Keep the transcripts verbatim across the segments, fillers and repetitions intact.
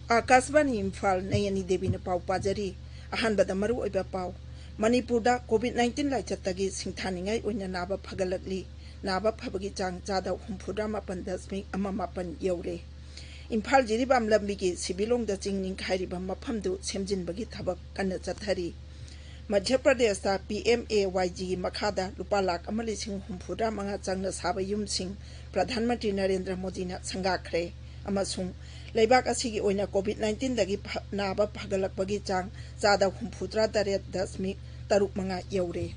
ꯑꯥꯀꯥꯁꯕꯥꯅꯤ ꯏꯝꯐꯥꯜ, ꯅꯌꯅꯤ ꯗꯦꯕꯤꯅ ꯄꯥꯎ ꯄꯥꯖꯔꯤ꯫ ꯑꯍꯥꯟꯕꯗ ꯃꯔꯨꯑꯣꯏꯕ ꯄꯥꯎ꯫ ꯃꯅꯤꯄꯨꯔꯗ COVID nineteen ꯂꯥꯏꯆꯠꯇꯒꯤ ꯁꯤꯡꯊꯥꯅꯤꯡꯉꯥꯏ ꯑꯣꯏꯅ ꯅꯥꯕ ꯐꯒꯠꯂꯛꯂꯤ꯫ ꯅꯥꯕ ꯐꯕꯒꯤ ꯆꯥꯡ ꯆꯥꯗ ꯍꯨꯝꯐꯨꯇꯔꯥ ꯃꯥꯄꯟ ꯗꯁꯃꯤꯛ ꯑꯃ ꯃꯥꯄꯟ ꯌꯧꯔꯦ꯫ ꯏꯝꯐꯥꯜ ꯖꯤꯔꯤꯕꯥꯝ ꯂꯝꯕꯤꯒꯤ ꯁꯤꯕꯤꯂꯣꯡꯗ ꯆꯤꯡ ꯅꯤꯡꯈꯥꯏꯔꯤꯕ ꯃꯐꯝꯗꯨ ꯁꯦꯝꯖꯤꯟꯕꯒꯤ ꯊꯕꯛ ꯀꯟꯅ ꯆꯠꯊꯔꯤ꯫ ꯃꯙ꯭ꯌ ꯄ꯭ꯔꯗꯦꯁꯇ PMAYG ꯒꯤ ꯃꯈꯥꯗ ꯂꯨꯄꯥ ꯂꯥꯈ ꯑꯃ ꯂꯤꯁꯤꯡ ꯍꯨꯝꯐꯨꯇꯔꯥ ꯃꯉꯥ ꯆꯪꯅ ꯁꯥꯕ ꯌꯨꯝꯁꯤꯡ ꯄ꯭ꯔꯙꯥꯟ ꯃꯟꯇ꯭ꯔꯤ ꯅꯔꯦꯟꯗ꯭ꯔ ꯃꯣꯗꯤꯅ ꯁꯪꯒꯥꯈ꯭ꯔꯦ꯫ ꯑꯃꯁꯨꯡ ꯂꯩꯕꯥꯛ ꯑꯁꯤꯒꯤ ꯑꯣꯏꯅ COVID nineteen ꯗꯒꯤ ꯐ-, ꯅꯥꯕ ꯐꯒꯠꯂꯛꯄꯒꯤ ꯆꯥꯡ ꯆꯥꯗ ꯍꯨꯝꯐꯨꯇꯔꯥ ꯇꯔꯦꯠ ꯗꯁꯃꯤꯛ ꯇꯔꯨꯛ ꯃꯉꯥ ꯌꯧꯔꯦ꯫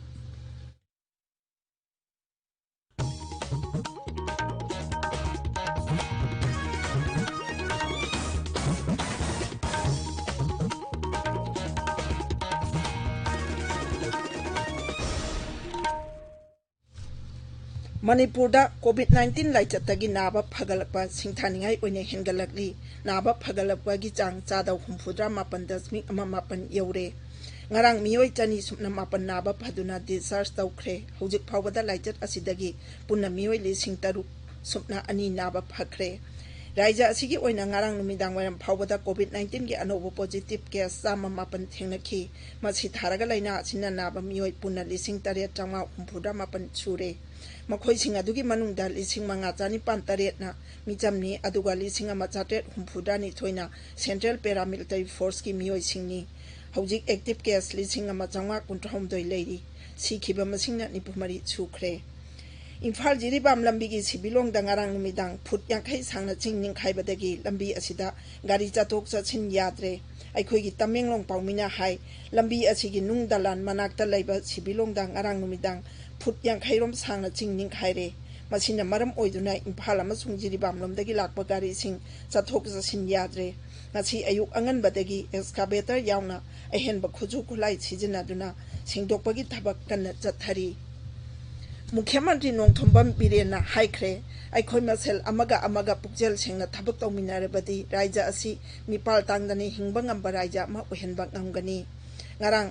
ꯃꯅꯤꯄꯨꯔꯗ COVID nineteen ꯂꯥꯏꯆꯠꯇꯒꯤ ꯅꯥꯕ ꯐꯒꯠꯂꯛꯄ ꯁꯤꯡꯊꯥꯅꯤꯡꯉꯥꯏ ꯑꯣꯏꯅ ꯍꯦꯟꯒꯠꯂꯛꯂꯤ꯫ ꯅꯥꯕ ꯐꯒꯠꯂꯛꯄꯒꯤ ꯆꯥꯡ ꯆꯥꯗ ꯍꯨꯝꯐꯨꯇꯔꯥ ꯃꯥꯄꯟ ꯗꯁꯃꯤꯛ ꯑꯃ ꯃꯥꯄꯟ ꯌꯧꯔꯦ꯫ ꯉꯔꯥꯡ ꯃꯤꯑꯣꯏ ꯆꯅꯤ ꯁꯨꯞꯅ ꯃꯥꯄꯟ ꯅꯥꯕ ꯐꯗꯨꯅ discharge ꯇꯧꯈ꯭ꯔꯦ꯫ ꯍꯧꯖꯤꯛ ꯐꯥꯎꯕꯗ ꯂꯥꯏꯆꯠ ꯑꯁꯤꯗꯒꯤ ꯄꯨꯟꯅ ꯃꯤꯑꯣꯏ ꯂꯤꯁꯤꯡ ꯇꯔꯨꯛ ꯁꯨꯞꯅ ꯑꯅꯤ ꯅꯥꯕ ꯐꯈ꯭ꯔꯦ꯫ ꯔꯥꯖ꯭ꯌ ꯑꯁꯤꯒꯤ ꯑꯣꯏꯅ ꯉꯔꯥꯡ ꯅꯨꯃꯤꯗꯥꯡ ꯋꯥꯏꯔꯝ ꯐꯥꯎꯕꯗ COVID nineteen ꯒꯤ ꯑꯅꯧꯕ positive case ꯆꯥꯝꯃ ꯃꯥꯄꯟ ꯊꯦꯡꯅꯈꯤ꯫ ꯃꯁꯤ ꯊꯥꯔꯒ ꯂꯥꯏꯅꯥ ꯑꯁꯤꯅ ꯅꯥꯕ ꯃꯤꯑꯣꯏ ꯄꯨꯟꯅ ꯂꯤꯁꯤꯡ ꯇꯔꯦꯠ ꯆꯥꯝꯃꯉꯥ ꯍꯨꯝꯐꯨꯇꯔꯥ ꯃꯥꯄꯟ ꯁꯨꯔꯦ꯫ ꯃꯈꯣꯏꯁꯤꯡ ꯑꯗꯨꯒꯤ ꯃꯅꯨꯡꯗ ꯂꯤꯁꯤꯡ ꯃꯉꯥ ꯆꯅꯤꯄꯥꯟ ꯇꯔꯦꯠꯅ ꯃꯤꯆꯝꯅꯤ, ꯑꯗꯨꯒ ꯂꯤꯁꯤꯡ ꯑꯃ ꯆꯥꯇ꯭ꯔꯦꯠ ꯍꯨꯝꯐꯨꯇꯔꯥ ꯅꯤꯊꯣꯏꯅ Central Paramilitary Force ꯀꯤ ꯃꯤꯑꯣꯏꯁꯤꯡꯅꯤ꯫ ꯍꯧꯖꯤꯛ active case ꯂꯤꯁꯤꯡ ꯑꯃ ꯆꯥꯝꯃꯉꯥ ꯀꯨꯟꯊ꯭ꯔꯥꯍꯨꯝꯗꯣꯏ ꯂꯩꯔꯤ꯫ ꯁꯤꯈꯤꯕ ꯃꯁꯤꯡꯅ ꯅꯤꯐꯨ ꯃꯔꯤ ꯁꯨꯈ꯭ꯔꯦ꯫ ꯏꯝꯐꯥꯜ ꯖꯤꯔꯤꯕꯥꯝ ꯂꯝꯕꯤꯒꯤ ꯁꯤꯕꯤꯂꯣꯡꯗ ꯉꯔꯥꯡ ꯅꯨꯃꯤꯗꯥꯡ ꯐꯨꯠ ꯌꯥꯡꯈꯩ ꯁꯥꯡꯅ ꯆꯤꯡ ꯅꯤꯡꯈꯥꯏꯕꯗꯒꯤ ꯂꯝꯕꯤ ꯑꯁꯤꯗ ꯒꯥꯔꯤ ꯆꯠꯊꯣꯛ ꯆꯠꯁꯤꯟ ꯌꯥꯗ꯭ꯔꯦ꯫ ꯑꯩꯈꯣꯏꯒꯤ ꯇꯃꯦꯡꯂꯣꯡ ꯄꯥꯎꯃꯤꯅ ꯍꯥꯏ, ꯂꯝꯕꯤ ꯑꯁꯤꯒꯤ ꯅꯨꯡ ꯗꯂꯥꯟ ꯃꯅꯥꯛꯇ ꯂꯩꯕ ꯁꯤꯕꯤꯂꯣꯡꯗ ꯉꯔꯥꯡ ꯅꯨꯃꯤꯗꯥꯡ ꯐꯨꯠ ꯌꯥꯡꯈꯩ ꯔꯣꯝ ꯁꯥꯡꯅ ꯆꯤꯡ ꯅꯤꯡꯈꯥꯏꯔꯦ꯫ ꯃꯁꯤꯅ ꯃꯔꯝ ꯑꯣꯏꯗꯨꯅ ꯏꯝꯐꯥꯜ ꯑꯃꯁꯨꯡ ꯖꯤꯔꯤꯕꯥꯝ ꯂꯣꯝꯗꯒꯤ ꯂꯥꯛꯄ ꯒꯥꯔꯤꯁꯤꯡ ꯆꯠꯊꯣꯛ ꯆꯠꯁꯤꯟ ꯌꯥꯗ꯭ꯔꯦ꯫ ꯉꯁꯤ ꯑꯌꯨꯛ ꯑꯉꯟꯕꯗꯒꯤ excavator ꯌꯥꯎꯅ ꯑꯍꯦꯟꯕ ꯈꯨꯠꯁꯨ ꯈꯨꯠꯂꯥꯏ ꯁꯤꯖꯤꯟꯅꯗꯨꯅ ꯁꯦꯡꯗꯣꯛꯄꯒꯤ ꯊꯕꯛ ꯀꯟꯅ ꯆꯠꯊꯔꯤ꯫ ꯃꯨꯈ꯭ꯌ ꯃꯟꯇ꯭ꯔꯤ ꯅꯣꯡꯊꯣꯝꯕꯝ ꯕꯤꯔꯦꯟꯅ ꯍꯥꯏꯈ꯭ꯔꯦ, ꯑꯩꯈꯣꯏ ꯃꯁꯦꯜ ꯑꯃꯒ ꯑꯃꯒ ꯄꯨꯛꯆꯦꯜ ꯁꯦꯡꯅ ꯊꯕꯛ ꯇꯧꯃꯤꯟꯅꯔꯕꯗꯤ ꯔꯥꯖ꯭ꯌ ꯑꯁꯤ ꯃꯤꯄꯥꯜ ꯇꯥꯡꯗꯅ ꯍꯤꯡꯕ ꯉꯝꯕ ꯔꯥꯖ꯭ꯌ ꯑꯃ ꯑꯣꯏꯍꯟꯕ ꯉꯝꯒꯅꯤ꯫ ꯉꯔꯥꯡ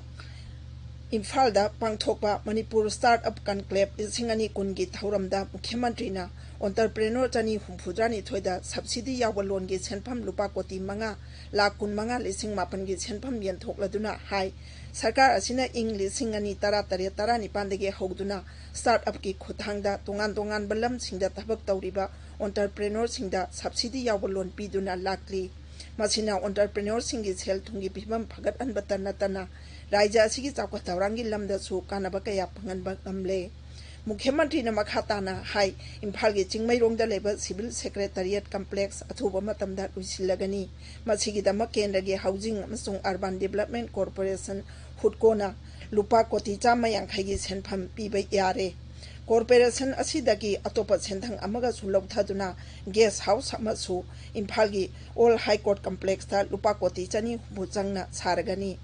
ꯏꯝꯐꯥꯜꯗ ꯄꯥꯡꯊꯣꯛꯄ ꯃꯅꯤꯄꯨꯔ ꯁ꯭ꯇꯥꯔꯠ ꯑꯞ ꯀꯟꯀ꯭ꯂꯦꯕ ꯂꯤꯁꯤꯡ ꯑꯅꯤ ꯀꯨꯟꯒꯤ ꯊꯧꯔꯝꯗ ꯃꯨꯈ꯭ꯌ ꯃꯟꯇ꯭ꯔꯤꯅ ꯑꯣꯟꯇꯔꯄ꯭ꯔꯦꯅꯣꯔ ꯆꯅꯤ ꯍꯨꯝꯐꯨꯇꯔꯥꯅꯤꯊꯣꯏꯗ ꯁꯕꯁꯤꯗꯤ ꯌꯥꯎꯕ ꯂꯣꯟꯒꯤ ꯁꯦꯟꯐꯝ ꯂꯨꯄꯥ ꯀꯣꯇꯤ ꯃꯉꯥ ꯂꯥꯈ ꯀꯨꯟꯃꯉꯥ ꯂꯤꯁꯤꯡ ꯃꯥꯄꯟꯒꯤ ꯁꯦꯟꯐꯝ ꯌꯦꯟꯊꯣꯛꯂꯗꯨꯅ ꯍꯥꯏ, ꯁꯔꯀꯥꯔ ꯑꯁꯤꯅ ꯏꯪ ꯂꯤꯁꯤꯡ ꯑꯅꯤ ꯇꯔꯥꯇꯔꯦꯠ ꯇꯔꯥꯅꯤꯄꯥꯟꯗꯒꯤ ꯍꯧꯗꯨꯅ ꯁ꯭ꯇꯥꯔꯠ ꯑꯞꯀꯤ ꯈꯨꯠꯊꯥꯡꯗ ꯇꯣꯉꯥꯟ ꯇꯣꯉꯥꯟꯕ ꯂꯝꯁꯤꯡꯗ ꯊꯕꯛ ꯇꯧꯔꯤꯕ ꯑꯣꯟꯇꯔꯄ꯭ꯔꯦꯅꯣꯔꯁꯤꯡꯗ ꯁꯕꯁꯤꯗꯤ ꯌꯥꯎꯕ ꯂꯣꯟ ꯄꯤꯗꯨꯅ ꯂꯥꯛꯂꯤ꯫ ꯃꯁꯤꯅ ꯑꯣꯟꯇꯔꯄ꯭ꯔꯦꯅꯣꯔꯁꯤꯡꯒꯤ ꯁꯦꯜ ꯊꯨꯝꯒꯤ ꯐꯤꯕꯝ ꯐꯒꯠꯍꯟꯕꯇ ꯅꯠꯇꯅ ꯔꯥꯖ꯭ꯌ ꯑꯁꯤꯒꯤ ꯆꯥꯎꯈꯠ ꯊꯧꯔꯥꯡꯒꯤ ꯂꯝꯗꯁꯨ ꯀꯥꯟꯅꯕ ꯀꯌꯥ ꯐꯪꯍꯟꯕ ꯉꯝꯂꯦ꯫ ꯃꯨꯈ꯭ꯌ ꯃꯟꯇ꯭ꯔꯤꯅ ꯃꯈꯥ ꯇꯥꯅ ꯍꯥꯏ, ꯏꯝꯐꯥꯜꯒꯤ ꯆꯤꯡꯃꯩꯔꯣꯡꯗ ꯂꯩꯕ ꯁꯤꯚꯤꯜ ꯁꯦꯀ꯭ꯔꯦꯇꯔꯤꯌꯦꯠ ꯀꯝꯄ꯭ꯂꯦꯛꯁ ꯑꯊꯨꯕ ꯃꯇꯝꯗ ꯂꯣꯏꯁꯤꯜꯂꯒꯅꯤ꯫ ꯃꯁꯤꯒꯤꯗꯃꯛ ꯀꯦꯟꯗ꯭ꯔꯒꯤ ꯍꯥꯎꯖꯤꯡ ꯑꯃꯁꯨꯡ ꯑꯔꯕꯥꯟ ꯗꯤꯕꯂꯞꯃꯦꯟ ꯀꯣꯔꯄꯣꯔꯦꯁꯟ, ꯍꯨꯠꯀꯣꯅ ꯂꯨꯄꯥ ꯀꯣꯇꯤ ꯆꯥꯝꯃ ꯌꯥꯡꯈꯩꯒꯤ ꯁꯦꯟꯐꯝ ꯄꯤꯕ ꯌꯥꯔꯦ꯫ ꯀꯣꯔꯄꯣꯔꯦꯁꯟ ꯑꯁꯤꯗꯒꯤ ꯑꯇꯣꯞꯄ ꯁꯦꯟꯊꯪ ꯑꯃꯒꯁꯨ ꯂꯧꯊꯗꯨꯅ ꯒꯦꯁ ꯍꯥꯎꯁ ꯑꯃꯁꯨ ꯏꯝꯐꯥꯜꯒꯤ ꯑꯣꯜ ꯍꯥꯏ ꯀꯣꯔꯠ ꯀꯝꯄ꯭ꯂꯦꯛꯁꯇ ꯂꯨꯄꯥ ꯀꯣꯇꯤ ꯆꯅꯤ ꯍꯨꯝꯐꯨ ꯆꯪꯅ ꯁꯥꯔꯒꯅꯤ꯫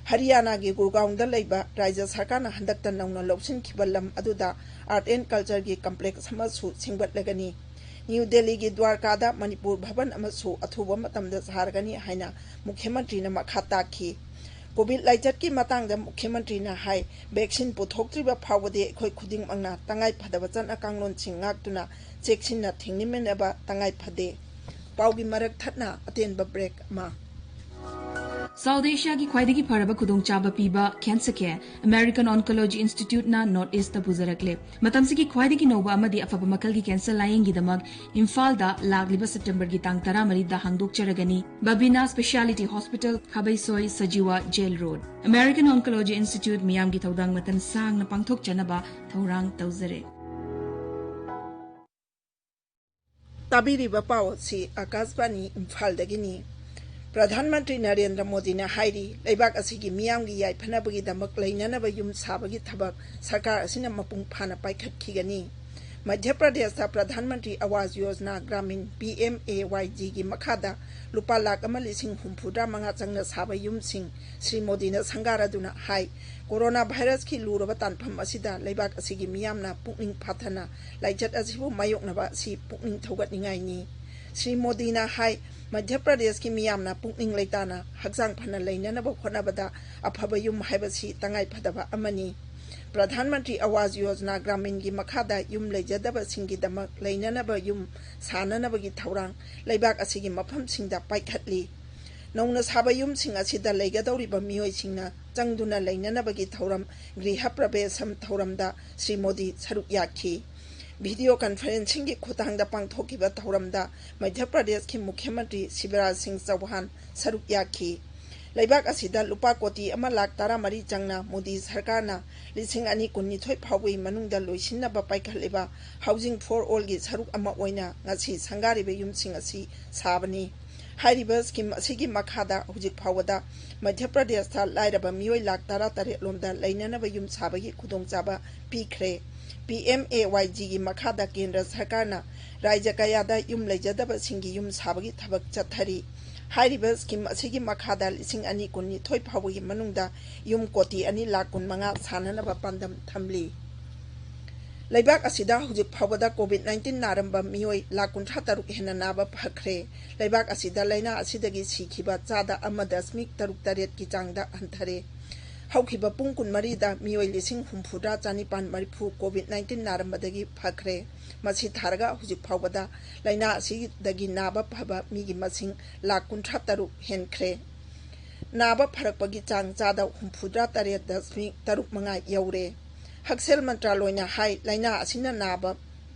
ꯍꯔꯤꯌꯥꯅꯥꯒꯤ ꯒꯨꯔꯒꯥꯎꯟꯗ ꯂꯩꯕ ꯔꯥꯖ꯭ꯌ ꯁꯔꯀꯥꯔꯅ ꯍꯟꯗꯛꯇ ꯅꯧꯅ ꯂꯧꯁꯤꯟꯈꯤꯕ ꯂꯝ ꯑꯗꯨꯗ ꯑꯥꯔꯠ ꯑꯦꯟ ꯀꯜꯆꯔꯒꯤ ꯀꯝꯄ꯭ꯂꯦꯛꯁ ꯑꯃꯁꯨ ꯁꯦꯝꯒꯠꯂꯒꯅꯤ꯫ ꯅ꯭ꯌꯨ ꯗꯦꯜꯂꯤꯒꯤ ꯗ꯭ꯋꯥꯔꯀꯥꯗ ꯃꯅꯤꯄꯨꯔ ꯚꯕꯟ ꯑꯃꯁꯨ ꯑꯊꯨꯕ ꯃꯇꯝꯗ ꯁꯥꯔꯒꯅꯤ ꯍꯥꯏꯅ ꯃꯨꯈ꯭ꯌ ꯃꯟꯇ꯭ꯔꯤꯅ ꯃꯈꯥ ꯇꯥꯈꯤ꯫ ꯀꯣꯚꯤꯗ ꯂꯥꯏꯆꯠꯀꯤ ꯃꯇꯥꯡꯗ ꯃꯨꯈ꯭ꯌ ꯃꯟꯇ꯭ꯔꯤꯅ ꯍꯥꯏ, ꯚꯦꯛꯁꯤꯟ ꯄꯨꯊꯣꯛꯇ꯭ꯔꯤꯕ ꯐꯥꯎꯕꯗꯤ ꯑꯩꯈꯣꯏ ꯈꯨꯗꯤꯡꯃꯛꯅ ꯇꯉꯥꯏ ꯐꯗꯕ ꯆꯠꯅ ꯀꯥꯡꯂꯣꯟꯁꯤꯡ ꯉꯥꯛꯇꯨꯅ ꯆꯦꯛꯁꯤꯟꯅ ꯊꯤꯡꯅꯃꯤꯟꯅꯕ ꯇꯉꯥꯏ ꯐꯗꯦ꯫ ꯄꯥꯎꯒꯤ ꯃꯔꯛ ꯊꯠꯅ ꯑꯇꯦꯟꯕ ꯕ꯭ꯔꯦꯛ ꯑꯃ꯫ ꯁꯥꯎꯠ ꯑꯦꯁꯤꯌꯥꯒꯤ ꯈ꯭ꯋꯥꯏꯗꯒꯤ ꯐꯔꯕ ꯈꯨꯗꯣꯡꯆꯥꯕ ꯄꯤꯕ ꯀꯦꯟꯁꯔ ꯀꯦꯌꯔ ꯑꯃꯦꯔꯤꯀꯟ ꯑꯣꯟꯀꯣꯂꯣꯖꯤ ꯏꯟꯁꯇꯤꯇ꯭ꯌꯨꯠꯅ ꯅꯣꯔꯠ ꯏꯁꯇ ꯄꯨꯖꯔꯛꯂꯦ꯫ ꯃꯇꯝꯁꯤꯒꯤ ꯈ꯭ꯋꯥꯏꯗꯒꯤ ꯅꯧꯕ ꯑꯃꯗꯤ ꯑꯐꯕ ꯃꯈꯜꯒꯤ ꯀꯦꯟꯁꯔ ꯂꯥꯌꯦꯡꯒꯤꯗꯃꯛ ꯏꯝꯐꯥꯜꯗ ꯂꯥꯛꯂꯤꯕ ꯁꯦꯞꯇꯦꯝꯕꯔꯒꯤ ꯇꯥꯡ ꯇꯔꯥꯃꯔꯤꯗ ꯍꯥꯡꯗꯣꯛꯆꯔꯒꯅꯤ꯫ Babina speciality hospital, Khabeisoi, Sajiwa, jail road. American oncology institute ꯃꯤꯌꯥꯝꯒꯤ ꯊꯧꯗꯥꯡ ꯃꯇꯝ ꯁꯥꯡꯅ ꯄꯥꯡꯊꯣꯛꯆꯅꯕ ꯊꯧꯔꯥꯡ ꯇꯧꯖꯔꯦ꯫ ꯇꯥꯕꯤꯔꯤꯕ ꯄꯥꯎ ꯑꯁꯤ ꯑꯀꯥꯁꯕꯥꯅꯤ ꯏꯝꯐꯥꯜꯗꯒꯤꯅꯤ꯫ ꯄ꯭ꯔꯙꯥꯟ ꯃꯟꯇ꯭ꯔꯤ ꯅꯔꯦꯟꯗ꯭ꯔ ꯃꯣꯗꯤꯅ ꯍꯥꯏꯔꯤ, ꯂꯩꯕꯥꯛ ꯑꯁꯤꯒꯤ ꯃꯤꯌꯥꯝꯒꯤ ꯌꯥꯏꯐꯅꯕꯒꯤꯗꯃꯛ ꯂꯩꯅꯅꯕ ꯌꯨꯝ ꯁꯥꯕꯒꯤ ꯊꯕꯛ ꯁꯔꯀꯥꯔ ꯑꯁꯤꯅ ꯃꯄꯨꯡ ꯐꯥꯅ ꯄꯥꯏꯈꯠꯈꯤꯒꯅꯤ꯫ ꯃꯙ꯭ꯌ ꯄ꯭ꯔꯗꯦꯁꯇ Pradhan Mantri Awas Yojana Gramin, P M A Y ꯖꯤꯒꯤ ꯃꯈꯥꯗ ꯂꯨꯄꯥ ꯂꯥꯈ ꯑꯃ ꯂꯤꯁꯤꯡ ꯍꯨꯝꯐꯨꯇꯔꯥ ꯃꯉꯥ ꯆꯪꯅ ꯁꯥꯕ ꯌꯨꯝꯁꯤꯡ ꯁ꯭ꯔꯤ ꯃꯣꯗꯤꯅ ꯁꯪꯒꯥꯔꯗꯨꯅ ꯍꯥꯏ, ꯀꯣꯔꯣꯅꯥ ꯚꯥꯏꯔꯁꯀꯤ ꯂꯨꯔꯕ ꯇꯥꯟꯐꯝ ꯑꯁꯤꯗ ꯂꯩꯕꯥꯛ ꯑꯁꯤꯒꯤ ꯃꯤꯌꯥꯝꯅ ꯄꯨꯛꯅꯤꯡ ꯐꯥꯊꯅ ꯂꯥꯏꯆꯠ ꯑꯁꯤꯕꯨ ꯃꯥꯌꯣꯛꯅꯕ ꯑꯁꯤ ꯄꯨꯛꯅꯤꯡ ꯊꯧꯒꯠꯅꯤꯡꯉꯥꯏꯅꯤ꯫ ꯁ꯭ꯔꯤ ꯃꯣꯗꯤꯅ ꯍꯥꯏ, ꯃꯙ꯭ꯌ ꯄ꯭ꯔꯗꯦꯁꯀꯤ ꯃꯤꯌꯥꯝꯅ ꯄꯨꯛꯅꯤꯡ ꯂꯩꯇꯥꯅ ꯍꯛꯆꯥꯡ ꯐꯅ ꯂꯩꯅꯅꯕ ꯍꯣꯠꯅꯕꯗ ꯑꯐꯕ ꯌꯨꯝ ꯍꯥꯏꯕꯁꯤ ꯇꯉꯥꯏ ꯐꯗꯕ ꯑꯃꯅꯤ꯫ ꯄ꯭ꯔꯙꯥꯟ ꯃꯟꯇ꯭ꯔꯤ ꯑꯋꯥꯖ ꯌꯣꯖꯅꯥ ꯒ꯭ꯔꯥꯃꯤꯟꯒꯤ ꯃꯈꯥꯗ ꯌꯨꯝ ꯂꯩꯖꯗꯕꯁꯤꯡꯒꯤꯗꯃꯛ ꯂꯩꯅꯅꯕ ꯌꯨꯝ ꯁꯥꯅꯅꯕꯒꯤ ꯊꯧꯔꯥꯡ ꯂꯩꯕꯥꯛ ꯑꯁꯤꯒꯤ ꯃꯐꯝꯁꯤꯡꯗ ꯄꯥꯏꯈꯠꯂꯤ꯫ ꯅꯧꯅ ꯁꯥꯕ ꯌꯨꯝꯁꯤꯡ ꯑꯁꯤꯗ ꯂꯩꯒꯗꯧꯔꯤꯕ ꯃꯤꯑꯣꯏꯁꯤꯡꯅ ꯆꯪꯗꯨꯅ ꯂꯩꯅꯅꯕꯒꯤ ꯊꯧꯔꯝ ꯒ꯭ꯔꯤꯍ ꯄ꯭ꯔꯕꯦꯁꯝ ꯊꯧꯔꯝꯗ ꯁ꯭ꯔꯤ ꯃꯣꯗꯤ ꯁꯔꯨꯛ ꯌꯥꯈꯤ꯫ ꯚꯤꯗꯤꯑꯣ ꯀꯟꯐꯔꯦꯟꯁꯤꯡꯒꯤ ꯈꯨꯠꯊꯥꯡꯗ ꯄꯥꯡꯊꯣꯛꯈꯤꯕ ꯊꯧꯔꯝꯗ ꯃꯙ꯭ꯌ ꯄ꯭ꯔꯗꯦꯁꯀꯤ ꯃꯨꯈ꯭ꯌ ꯃꯟꯇ꯭ꯔꯤ ꯁꯤꯕꯔꯥꯖ ꯁꯤꯡ ꯆꯧꯍꯥꯟ ꯁꯔꯨꯛ ꯌꯥꯈꯤ꯫ ꯂꯩꯕꯥꯛ ꯑꯁꯤꯗ ꯂꯨꯄꯥ ꯀꯣꯇꯤ ꯑꯃ ꯂꯥꯈ ꯇꯔꯥꯃꯔꯤ ꯆꯪꯅ ꯃꯣꯗꯤ ꯁꯔꯀꯥꯔꯅ ꯂꯤꯁꯤꯡ ꯑꯅꯤ ꯀꯨꯟꯅꯤꯊꯣꯏ ꯐꯥꯎꯕꯒꯤ ꯃꯅꯨꯡꯗ ꯂꯣꯏꯁꯤꯟꯅꯕ ꯄꯥꯏꯈꯠꯂꯤꯕ Housing for All ꯒꯤ ꯁꯔꯨꯛ ꯑꯃ ꯑꯣꯏꯅ ꯉꯁꯤ ꯁꯪꯒꯥꯔꯤꯕ ꯌꯨꯝꯁꯤꯡ ꯑꯁꯤ ꯁꯥꯕꯅꯤ꯫ ꯍꯥꯏꯔꯤꯕ ꯁ꯭ꯀꯤꯝ ꯑꯁꯤꯒꯤ ꯃꯈꯥꯗ ꯍꯧꯖꯤꯛ ꯐꯥꯎꯕꯗ ꯃꯙ꯭ꯌ ꯄ꯭ꯔꯗꯦꯁꯇ ꯂꯥꯏꯔꯕ ꯃꯤꯑꯣꯏ ꯂꯥꯈ ꯇꯔꯥꯇꯔꯦꯠ ꯂꯣꯝꯗ ꯂꯩꯅꯅꯕ ꯌꯨꯝ ꯁꯥꯕꯒꯤ ꯈꯨꯗꯣꯡꯆꯥꯕ ꯄꯤꯈ꯭ꯔꯦ꯫ ꯄꯤ ꯑꯦꯝ ꯑꯦ ꯋꯥꯏ ꯖꯤꯒꯤ ꯃꯈꯥꯗ ꯀꯦꯟꯗ꯭ꯔ ꯁꯔꯀꯥꯔꯅ ꯔꯥꯖ꯭ꯌ ꯀꯌꯥꯗ ꯌꯨꯝ ꯂꯩꯖꯗꯕꯁꯤꯡꯒꯤ ꯌꯨꯝ ꯁꯥꯕꯒꯤ ꯊꯕꯛ ꯆꯠꯊꯔꯤ꯫ ꯍꯥꯏꯔꯤꯕ ꯁ꯭ꯀꯤꯝ ꯑꯁꯤꯒꯤ ꯃꯈꯥꯗ ꯂꯤꯁꯤꯡ ꯑꯅꯤ ꯀꯨꯟꯅꯤꯊꯣꯏ ꯐꯥꯎꯕꯒꯤ ꯃꯅꯨꯡꯗ ꯌꯨꯝ ꯀꯣꯇꯤ ꯑꯅꯤ ꯂꯥꯈ ꯀꯨꯟꯃꯉꯥ ꯁꯥꯅꯅꯕ ꯄꯥꯟꯗꯝ ꯊꯝꯂꯤ꯫ ꯂꯩꯕꯥꯛ ꯑꯁꯤꯗ ꯍꯧꯖꯤꯛ ꯐꯥꯎꯕꯗ ꯀꯣꯚꯤꯗ ꯅꯥꯏꯟꯇꯤꯟ ꯅꯥꯔꯝꯕ ꯃꯤꯑꯣꯏ ꯂꯥꯈ ꯀꯨꯟꯊ꯭ꯔꯥ ꯇꯔꯨꯛ ꯍꯦꯟꯅ ꯅꯥꯕ ꯐꯈ꯭ꯔꯦ꯫ ꯂꯩꯕꯥꯛ ꯑꯁꯤꯗ ꯂꯥꯏꯅꯥ ꯑꯁꯤꯗꯒꯤ ꯁꯤꯈꯤꯕ ꯆꯥꯗ ꯑꯃ ꯗꯁꯃꯤꯛ ꯇꯔꯨꯛ ꯇꯔꯦꯠꯀꯤ ꯆꯥꯡꯗ ꯍꯟꯊꯔꯦ꯫ ꯍꯧꯈꯤꯕ ꯄꯨꯡ ꯀꯨꯟꯃꯔꯤꯗ ꯃꯤꯑꯣꯏ ꯂꯤꯁꯤꯡ ꯍꯨꯝꯐꯨꯇꯔꯥ ꯆꯥꯅꯤꯄꯥꯟ ꯃꯔꯤꯐꯨ ꯀꯣꯚꯤꯗ ꯅꯥꯏꯟꯇꯤꯟ ꯅꯥꯔꯝꯕꯗꯒꯤ ꯐꯈ꯭ꯔꯦ꯫ ꯃꯁꯤ ꯊꯥꯔꯒ ꯍꯧꯖꯤꯛ ꯐꯥꯎꯕꯗ ꯂꯥꯏꯅꯥ ꯑꯁꯤꯗꯒꯤ ꯅꯥꯕ ꯐꯕ ꯃꯤꯒꯤ ꯃꯁꯤꯡ ꯂꯥꯈ ꯀꯨꯟꯊ꯭ꯔꯥ ꯇꯔꯨꯛ ꯍꯦꯟꯈ꯭ꯔꯦ꯫ ꯅꯥꯕ ꯐꯔꯛꯄꯒꯤ ꯆꯥꯡ ꯆꯥꯗ ꯍꯨꯝꯐꯨꯇꯔꯥ ꯇꯔꯦꯠ ꯗꯁꯃꯤꯛ ꯇꯔꯨꯛ ꯃꯉꯥ ꯌꯧꯔꯦ꯫ ꯍꯛꯁꯦꯜ ꯃꯟꯇ꯭ꯔꯥꯂꯣꯏꯅ ꯍꯥꯏ, ꯂꯥꯏꯅꯥ ꯑꯁꯤꯅ ꯅꯥꯕ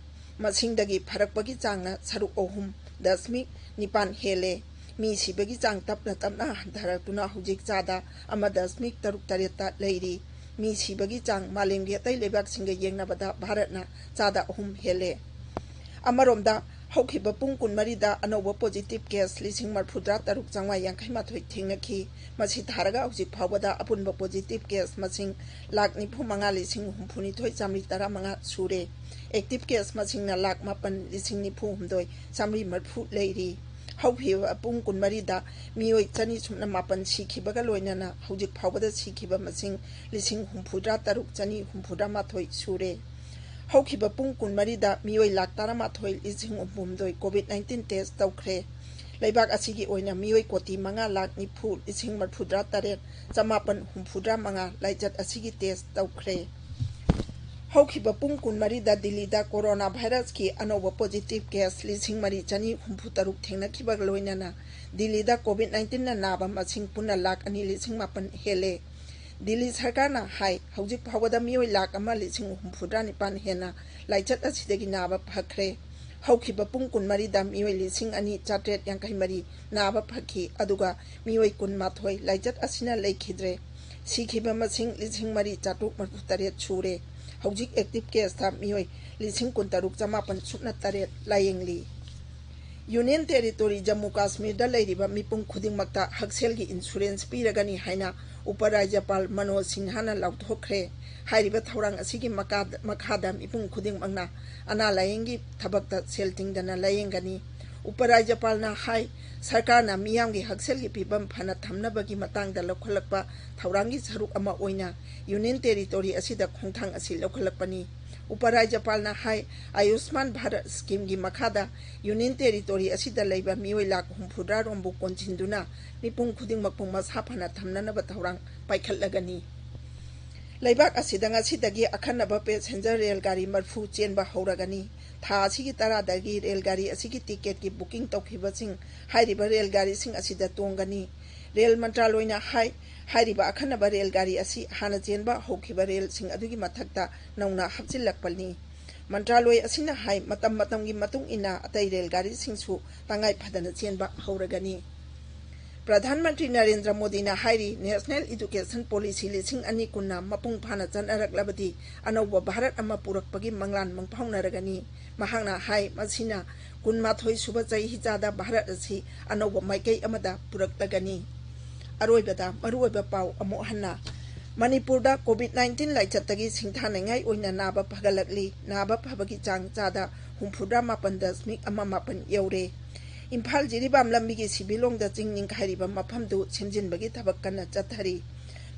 ꯃꯁꯤꯡꯗꯒꯤ ꯐꯔꯛꯄꯒꯤ ꯆꯥꯡꯅ ꯁꯔꯨꯛ ꯑꯍꯨꯝ ꯗꯁꯃꯤꯛ ꯅꯤꯄꯥꯟ ꯍꯦꯜꯂꯦ꯫ ꯃꯤ ꯁꯤꯕꯒꯤ ꯆꯥꯡ ꯇꯞꯅ ꯇꯞꯅ ꯍꯟꯊꯔꯛꯇꯨꯅ ꯍꯧꯖꯤꯛ ꯆꯥꯗ ꯑꯃ ꯗꯁꯃꯤꯛ ꯇꯔꯨꯛ ꯇꯔꯦꯠꯇ ꯂꯩꯔꯤ꯫ ꯃꯤ ꯁꯤꯕꯒꯤ ꯆꯥꯡ ꯃꯥꯂꯦꯝꯒꯤ ꯑꯇꯩ ꯂꯩꯕꯥꯛꯁꯤꯡꯒ ꯌꯦꯡꯅꯕꯗ ꯚꯥꯔꯠꯅ ꯆꯥꯗ ꯑꯍꯨꯝ ꯍꯦꯜꯂꯦ꯫ ꯑꯃꯔꯣꯝꯗ, ꯍꯧꯈꯤꯕ ꯄꯨꯡ ꯀꯨꯟꯃꯔꯤꯗ ꯑꯅꯧꯕ ꯄꯣꯖꯤꯇꯤꯚ ꯀꯦꯁ ꯂꯤꯁꯤꯡ ꯃꯔꯤꯐꯨꯇꯔꯥ ꯇꯔꯨꯛ ꯆꯥꯝꯃꯉꯥ ꯌꯥꯡꯈꯩ ꯃꯥꯊꯣꯏ ꯊꯦꯡꯅꯈꯤ꯫ ꯃꯁꯤ ꯊꯥꯔꯒ ꯍꯧꯖꯤꯛ ꯐꯥꯎꯕꯗ ꯑꯄꯨꯟꯕ ꯄꯣꯖꯤꯇꯤꯚ ꯀꯦꯁ ꯃꯁꯤꯡ ꯂꯥꯈ ꯅꯤꯐꯨ ꯃꯉꯥ ꯂꯤꯁꯤꯡ ꯍꯨꯝꯐꯨꯅꯤꯊꯣꯏ ꯆꯥꯃꯔꯤ ꯇꯔꯥꯃꯉꯥ ꯁꯨꯔꯦ꯫ ꯑꯦꯛꯇꯤꯚ ꯀꯦꯁ ꯃꯁꯤꯡꯅ ꯂꯥꯈ ꯃꯥꯄꯟ ꯂꯤꯁꯤꯡ ꯅꯤꯐꯨ ꯍꯨꯝꯗꯣꯏ ꯆꯥꯃꯔꯤ ꯃꯔꯤꯐꯨ ꯂꯩꯔꯤ꯫ ꯍꯧꯈꯤꯕ ꯄꯨꯡ ꯀꯨꯟꯃꯔꯤꯗ ꯃꯤꯑꯣꯏ ꯆꯅꯤ ꯁꯨꯞꯅ ꯃꯥꯄꯟ ꯁꯤꯈꯤꯕꯒ ꯂꯣꯏꯅꯅ ꯍꯧꯖꯤꯛ ꯐꯥꯎꯕꯗ ꯁꯤꯈꯤꯕ ꯃꯁꯤꯡ ꯂꯤꯁꯤꯡ ꯍꯨꯝꯐꯨꯇꯔꯥ ꯇꯔꯨꯛ ꯆꯅꯤ ꯍꯨꯝꯐꯨꯇꯔꯥ ꯃꯥꯊꯣꯏ ꯁꯨꯔꯦ꯫ ꯍꯧꯈꯤꯕ ꯄꯨꯡ ꯀꯨꯟꯃꯔꯤꯗ ꯃꯤꯑꯣꯏ ꯂꯥꯈ ꯇꯔꯥꯃꯥꯊꯣꯏ ꯂꯤꯁꯤꯡ ꯍꯨꯝꯐꯨꯍꯨꯝꯗꯣꯏ ꯀꯣꯚꯤꯗ ꯅꯥꯏꯟꯇꯤꯟ ꯇꯦꯁ ꯇꯧꯈ꯭ꯔꯦ꯫ ꯂꯩꯕꯥꯛ ꯑꯁꯤꯒꯤ ꯑꯣꯏꯅ ꯃꯤꯑꯣꯏ ꯀꯣꯇꯤ ꯃꯉꯥ ꯂꯥꯈ ꯅꯤꯐꯨ ꯂꯤꯁꯤꯡ ꯃꯔꯤꯐꯨꯇꯔꯥ ꯇꯔꯦꯠ ꯆꯃꯥꯄꯟ ꯍꯨꯝꯐꯨꯇꯔꯥ ꯃꯉꯥ ꯂꯥꯏꯆꯠ ꯑꯁꯤꯒꯤ ꯇꯦꯁ ꯇꯧꯈ꯭ꯔꯦ꯫ ꯍꯧꯈꯤꯕ ꯄꯨꯡ ꯀꯨꯟꯃꯔꯤꯗ ꯗꯤꯜꯂꯤꯗ ꯀꯣꯔꯣꯅꯥ ꯚꯥꯏꯔꯁꯀꯤ ꯑꯅꯧꯕ ꯄꯣꯖꯤꯇꯤꯚ ꯀꯦꯁ ꯂꯤꯁꯤꯡ ꯃꯔꯤ ꯆꯅꯤ ꯍꯨꯝꯐꯨ ꯇꯔꯨꯛ ꯊꯦꯡꯅꯈꯤꯕꯒ ꯂꯣꯏꯅꯅ ꯗꯤꯜꯂꯤꯗ ꯀꯣꯚꯤꯗ ꯅꯥꯏꯟꯇꯤꯟꯅ ꯅꯥꯕ ꯃꯁꯤꯡ ꯄꯨꯟꯅ ꯂꯥꯈ ꯑꯅꯤ ꯂꯤꯁꯤꯡ ꯃꯥꯄꯟ ꯍꯦꯜꯂꯦ꯫ ꯗꯤꯜꯂꯤ ꯁꯔꯀꯥꯔꯅ ꯍꯥꯏ, ꯍꯧꯖꯤꯛ ꯐꯥꯎꯕꯗ ꯃꯤꯑꯣꯏ ꯂꯥꯈ ꯑꯃ ꯂꯤꯁꯤꯡ ꯍꯨꯝꯐꯨꯇꯔꯥ ꯅꯤꯄꯥꯟ ꯍꯦꯟꯅ ꯂꯥꯏꯆꯠ ꯑꯁꯤꯗꯒꯤ ꯅꯥꯕ ꯐꯈ꯭ꯔꯦ꯫ ꯍꯧꯈꯤꯕ ꯄꯨꯡ ꯀꯨꯟꯃꯔꯤꯗ ꯃꯤꯑꯣꯏ ꯂꯤꯁꯤꯡ ꯑꯅꯤ ꯆꯥꯇ꯭ꯔꯦꯠ ꯌꯥꯡꯈꯩ ꯃꯔꯤ ꯅꯥꯕ ꯐꯈꯤ, ꯑꯗꯨꯒ ꯃꯤꯑꯣꯏ ꯀꯨꯟꯃꯥꯊꯣꯏ ꯂꯥꯏꯆꯠ ꯑꯁꯤꯅ ꯂꯩꯈꯤꯗ꯭ꯔꯦ꯫ ꯁꯤꯈꯤꯕ ꯃꯁꯤꯡ ꯂꯤꯁꯤꯡ ꯃꯔꯤ ꯆꯥꯇ꯭ꯔꯨꯛ ꯃꯔꯤꯐꯨꯇꯔꯦꯠ ꯁꯨꯔꯦ꯫ ꯍꯧꯖꯤꯛ ꯑꯦꯛꯇꯤꯚ ꯀꯦꯁꯇ ꯃꯤꯑꯣꯏ ꯂꯤꯁꯤꯡ ꯀꯨꯟꯇꯔꯨꯛ ꯆꯃꯥꯄꯟ ꯁꯨꯞꯅ ꯇꯔꯦꯠ ꯂꯥꯌꯦꯡꯂꯤ꯫ ꯌꯨꯅꯤꯌꯟ ꯇꯦꯔꯤꯇꯣꯔꯤ ꯖꯝꯃꯨ ꯀꯥꯁꯃꯤꯔꯗ ꯂꯩꯔꯤꯕ ꯃꯤꯄꯨꯝ ꯈꯨꯗꯤꯡꯃꯛꯇ ꯍꯛꯁꯦꯜꯒꯤ ꯏꯟꯁꯨꯔꯦꯟꯁ ꯄꯤꯔꯒꯅꯤ ꯍꯥꯏꯅ ꯎꯄ ꯔꯥꯖ꯭ꯌꯄꯥꯜ ꯃꯅꯣꯖ ꯁꯤꯟꯍꯥꯅ ꯂꯥꯎꯊꯣꯛꯈ꯭ꯔꯦ꯫ ꯍꯥꯏꯔꯤꯕ ꯊꯧꯔꯥꯡ ꯑꯁꯤꯒꯤ ꯃꯀꯥ-, ꯃꯈꯥꯗ ꯃꯤꯄꯨꯝ ꯈꯨꯗꯤꯡꯃꯛꯅ ꯑꯅꯥ ꯂꯥꯌꯦꯡꯒꯤ ꯊꯕꯛꯇ ꯁꯦꯜ ꯇꯤꯡꯗꯅ ꯂꯥꯌꯦꯡꯒꯅꯤ꯫ ꯎꯄ ꯔꯥꯖ꯭ꯌꯄꯥꯜꯅ ꯍꯥꯏ, ꯁꯔꯀꯥꯔꯅ ꯃꯤꯌꯥꯝꯒꯤ ꯍꯛꯁꯦꯜꯒꯤ ꯐꯤꯕꯝ ꯐꯅ ꯊꯝꯅꯕꯒꯤ ꯃꯇꯥꯡꯗ ꯂꯧꯈꯠꯂꯛꯄ ꯊꯧꯔꯥꯡꯒꯤ ꯁꯔꯨꯛ ꯑꯃ ꯑꯣꯏꯅ ꯌꯨꯅꯤꯌꯟ ꯇꯦꯔꯤꯇꯣꯔꯤ ꯑꯁꯤꯗ ꯈꯣꯡꯊꯥꯡ ꯑꯁꯤ ꯂꯧꯈꯠꯂꯛꯄꯅꯤ꯫ ꯎꯄ ꯔꯥꯖ꯭ꯌꯄꯥꯜꯅ ꯍꯥꯏ, ꯑꯌꯨꯁꯃꯥꯟ ꯚꯥꯔꯠ ꯁ꯭ꯀꯤꯝꯒꯤ ꯃꯈꯥꯗ ꯌꯨꯅꯤꯌꯟ ꯇꯦꯔꯤꯇꯣꯔꯤ ꯑꯁꯤꯗ ꯂꯩꯕ ꯃꯤꯑꯣꯏ ꯂꯥꯈ ꯍꯨꯝꯐꯨꯇꯔꯥ ꯔꯣꯝꯕꯨ ꯀꯣꯟꯁꯤꯟꯗꯨꯅ ꯃꯤꯄꯨꯝ ꯈꯨꯗꯤꯡꯃꯛꯄꯨ ꯃꯁꯥ ꯐꯅ ꯊꯝꯅꯅꯕ ꯊꯧꯔꯥꯡ ꯄꯥꯏꯈꯠꯂꯒꯅꯤ꯫ ꯂꯩꯕꯥꯛ ꯑꯁꯤꯗ ꯉꯁꯤꯗꯒꯤ ꯑꯈꯟꯅꯕ ꯄꯦꯁꯦꯟꯖꯔ ꯔꯦꯜ ꯒꯥꯔꯤ ꯃꯔꯤꯐꯨ ꯆꯦꯟꯕ ꯍꯧꯔꯒꯅꯤ꯫ ꯊꯥ ꯑꯁꯤꯒꯤ ꯇꯔꯥꯗꯒꯤ ꯔꯦꯜ ꯒꯥꯔꯤ ꯑꯁꯤꯒꯤ ꯇꯤꯀꯦꯠꯀꯤ ꯕꯨꯀꯤꯡ ꯇꯧꯈꯤꯕꯁꯤꯡ ꯍꯥꯏꯔꯤꯕ ꯔꯦꯜ ꯒꯥꯔꯤꯁꯤꯡ ꯑꯁꯤꯗ ꯇꯣꯡꯒꯅꯤ꯫ ꯔꯦꯜ ꯃꯟꯇ꯭ꯔꯥꯂꯣꯏꯅ ꯍꯥꯏ, ꯍꯥꯏꯔꯤꯕ ꯑꯈꯟꯅꯕ ꯔꯦꯜ ꯒꯥꯔꯤ ꯑꯁꯤ ꯍꯥꯟꯅ ꯆꯦꯟꯕ ꯍꯧꯈꯤꯕ ꯔꯦꯜꯁꯤꯡ ꯑꯗꯨꯒꯤ ꯃꯊꯛꯇ ꯅꯧꯅ ꯍꯥꯞꯆꯤꯜꯂꯛꯄꯅꯤ꯫ ꯃꯟꯇ꯭ꯔꯥꯂꯣꯏ ꯑꯁꯤꯅ ꯍꯥꯏ, ꯃꯇꯝ ꯃꯇꯝꯒꯤ ꯃꯇꯨꯡ ꯏꯟꯅ ꯑꯇꯩ ꯔꯦꯜ ꯒꯥꯔꯤꯁꯤꯡꯁꯨ ꯇꯉꯥꯏ ꯐꯗꯅ ꯆꯦꯟꯕ ꯍꯧꯔꯒꯅꯤ꯫ ꯄ꯭ꯔꯙꯥꯟ ꯃꯟꯇ꯭ꯔꯤ ꯅꯔꯦꯟꯗ꯭ꯔ ꯃꯣꯗꯤꯅ ꯍꯥꯏꯔꯤ, ꯅꯦꯁꯅꯦꯜ ꯏꯗꯨꯀꯦꯁꯟ ꯄꯣꯂꯤꯁꯤ ꯂꯤꯁꯤꯡ ꯑꯅꯤ ꯀꯨꯟꯅ ꯃꯄꯨꯡ ꯐꯥꯅ ꯆꯠꯅꯔꯛꯂꯕꯗꯤ ꯑꯅꯧꯕ ꯚꯥꯔꯠ ꯑꯃ ꯄꯨꯔꯛꯄꯒꯤ ꯃꯪꯂꯥꯟ ꯃꯪꯐꯥꯎꯅꯔꯒꯅꯤ꯫ ꯃꯍꯥꯛꯅ ꯍꯥꯏ, ꯃꯁꯤꯅ ꯀꯨꯟꯃꯥꯊꯣꯏ ꯁꯨꯕ ꯆꯍꯤꯆꯥꯗ ꯚꯥꯔꯠ ꯑꯁꯤ ꯑꯅꯧꯕ ꯃꯥꯏꯀꯩ ꯑꯃꯗ ꯄꯨꯔꯛꯂꯒꯅꯤ꯫ ꯑꯔꯣꯏꯕꯗ ꯃꯔꯨꯑꯣꯏꯕ ꯄꯥꯎ ꯑꯃꯨꯛ ꯍꯟꯅ꯫ ꯃꯅꯤꯄꯨꯔꯗ ꯀꯣꯚꯤꯗ ꯅꯥꯏꯟꯇꯤꯟ ꯂꯥꯏꯆꯠꯇꯒꯤ ꯁꯤꯡꯊꯥꯅꯤꯡꯉꯥꯏ ꯑꯣꯏꯅ ꯅꯥꯕ ꯐꯒꯠꯂꯛꯂꯤ꯫ ꯅꯥꯕ ꯐꯕꯒꯤ ꯆꯥꯡ ꯆꯥꯗ ꯍꯨꯝꯐꯨꯇꯔꯥ ꯃꯥꯄꯟ ꯗꯁꯃꯤꯛ ꯑꯃ ꯃꯥꯄꯟ ꯌꯧꯔꯦ꯫ ꯏꯝꯐꯥꯜ ꯖꯤꯔꯤꯕꯥꯝ ꯂꯝꯕꯤꯒꯤ ꯁꯤꯕꯤꯂꯣꯡꯗ ꯆꯤꯡ ꯅꯤꯡꯈꯥꯏꯔꯤꯕ ꯃꯐꯝꯗꯨ ꯁꯦꯝꯖꯤꯟꯕꯒꯤ ꯊꯕꯛ ꯀꯟꯅ ꯆꯠꯊꯔꯤ꯫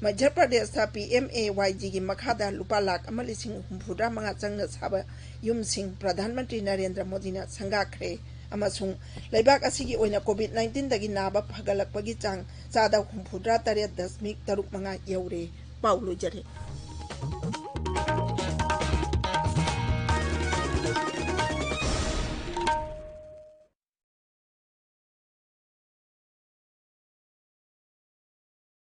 ꯃꯙ꯭ꯌ ꯄ꯭ꯔꯗꯦꯁꯇ ꯄꯤ ꯑꯦꯝ ꯑꯦ ꯋꯥꯏ ꯖꯤꯒꯤ ꯃꯈꯥꯗ ꯂꯨꯄꯥ ꯂꯥꯈ ꯑꯃ ꯂꯤꯁꯤꯡ ꯍꯨꯝꯐꯨꯇꯔꯥ ꯃꯉꯥ ꯆꯪꯅ ꯁꯥꯕ ꯌꯨꯝꯁꯤꯡ ꯄ꯭ꯔꯙꯥꯟ ꯃꯟꯇ꯭ꯔꯤ ꯅꯔꯦꯟꯗ꯭ꯔ ꯃꯣꯗꯤꯅ ꯁꯪꯒꯥꯈ꯭ꯔꯦ ꯑꯃꯁꯨꯡ ꯂꯩꯕꯥꯛ ꯑꯁꯤꯒꯤ ꯑꯣꯏꯅ ꯀꯣꯚꯤꯗ ꯅꯥꯏꯟꯇꯤꯟꯗꯒꯤ ꯅꯥꯕ ꯐꯒꯠꯂꯛꯄꯒꯤ ꯆꯥꯡ ꯆꯥꯗ ꯍꯨꯝꯐꯨꯇꯔꯥ ꯇꯔꯦꯠ ꯗꯁꯃꯤꯛ ꯇꯔꯨꯛ ꯃꯉꯥ ꯌꯧꯔꯦ꯫ ꯄꯥꯎ ꯂꯣꯏꯖꯔꯦ꯫